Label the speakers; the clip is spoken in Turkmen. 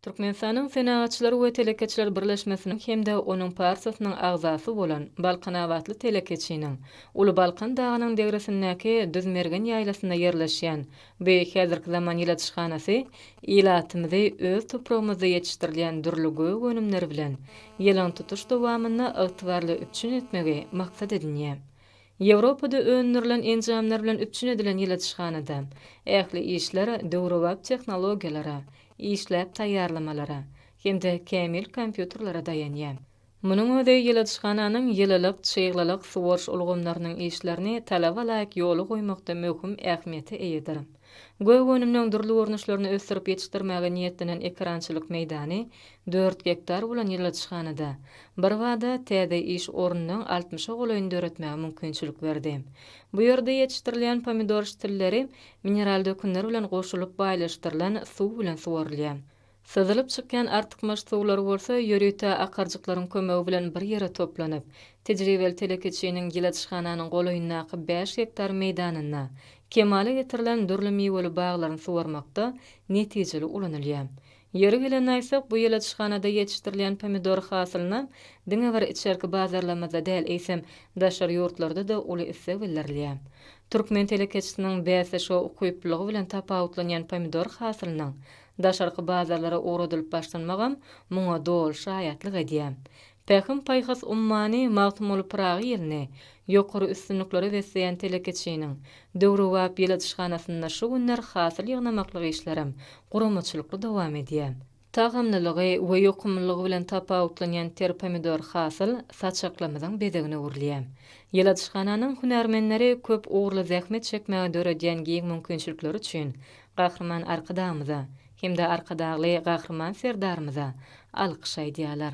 Speaker 1: Türkmenistanyň Senagatçylar we telekeçiler birleşmesiniň hem-de onuň partiýasynyň agzasy bolan balkanabatly telekeçiniň Uly Balkan dagynyň degresindäki Düzmergen ýaýlasynda ýerleşýän bu häzirki zaman ýyladyşhanasy ilatymyzy öz topragymyzda ýetişdirilýän dürli gök önümleri bilen ýylyň tutuş dowamynda ygtybarly üpjün etmegi maksat edinýär. Ýewropada öndürilen enjamlar bilen üpjün edilen ýyladyşhanada ähli işler döwrebap tehnologiýalara, işläp taýýarlamalara hem-de kämil kompýuterlere daýanýar. Munuň özi ýyladyşhananyň ýylylyk, çyglylyk, suwaryş ulgamlarynyň işlerini talaba laýyk ýola goýmakda möhüm ähmiýete eýedir. Gök önümleň dürli görnüşlerini ösdürip ýetişdirmäge niýetlenen ekerançylyk meýdany dört gektar bolan ýyladyşhanada birbada täze iş ornunyň altmyşa golaýyny döretmäge mümkinçilik berdi. Bu ýerde ýetişdirilýän pomidor şitilleri mineral dökünler bilen goşulyp baýlaşdyrylan suw bilen suwarylýar. Syzylyp çykýan artykmaç suwlar bolsa ýörite akarjyklaryň kömegi bilen bir ýere toplanyp, tejribeli telekeçiniň ýyladyşhananyň golaýyndaky bäş gektar meýdanynda kemala getirilen dürli miweli baglaryny suwarmakda netijeli ulanylýar. Ýeri gelende aýtsak, bu ýyladyşhanada ýetişdirilýän pomidor hasylyna diňe bir içerki bazarlarymyzda däl, eýsem, daşary ýurtlarda-da uly isleg bildirilýär. Türkmen telekeçisiniň bäsleşige ukyplylygy bilen tapawutlanýan pomidor hasylynyň daşarky bazarlara ugradylyp başlanmagam muňa doly şaýatlyk edýär. Pähim-paýhas ummany Magtymguly Pyragy ýylyny ýokary üstünliklere besleýän telekeçiniň döwrebap ýyladyşhanasynda şu günler hasyl ýygnamaklyk işlerem guramaçylykly dowam edýär. Tagamlylygy we ýokumlylygy bilen tapawutlanýan ter pomidor hasyl saçaklarymyzyň bezegine öwrülýär. Ýyladyşhananyň hünärmenleri köp ugurly zähmet çekmäge döredýän giň mümkinçilikleri üçin Gahryman Arkadagymyza hem-de Arkadagly Gahryman Serdarymyza alkyş aýdýarlar.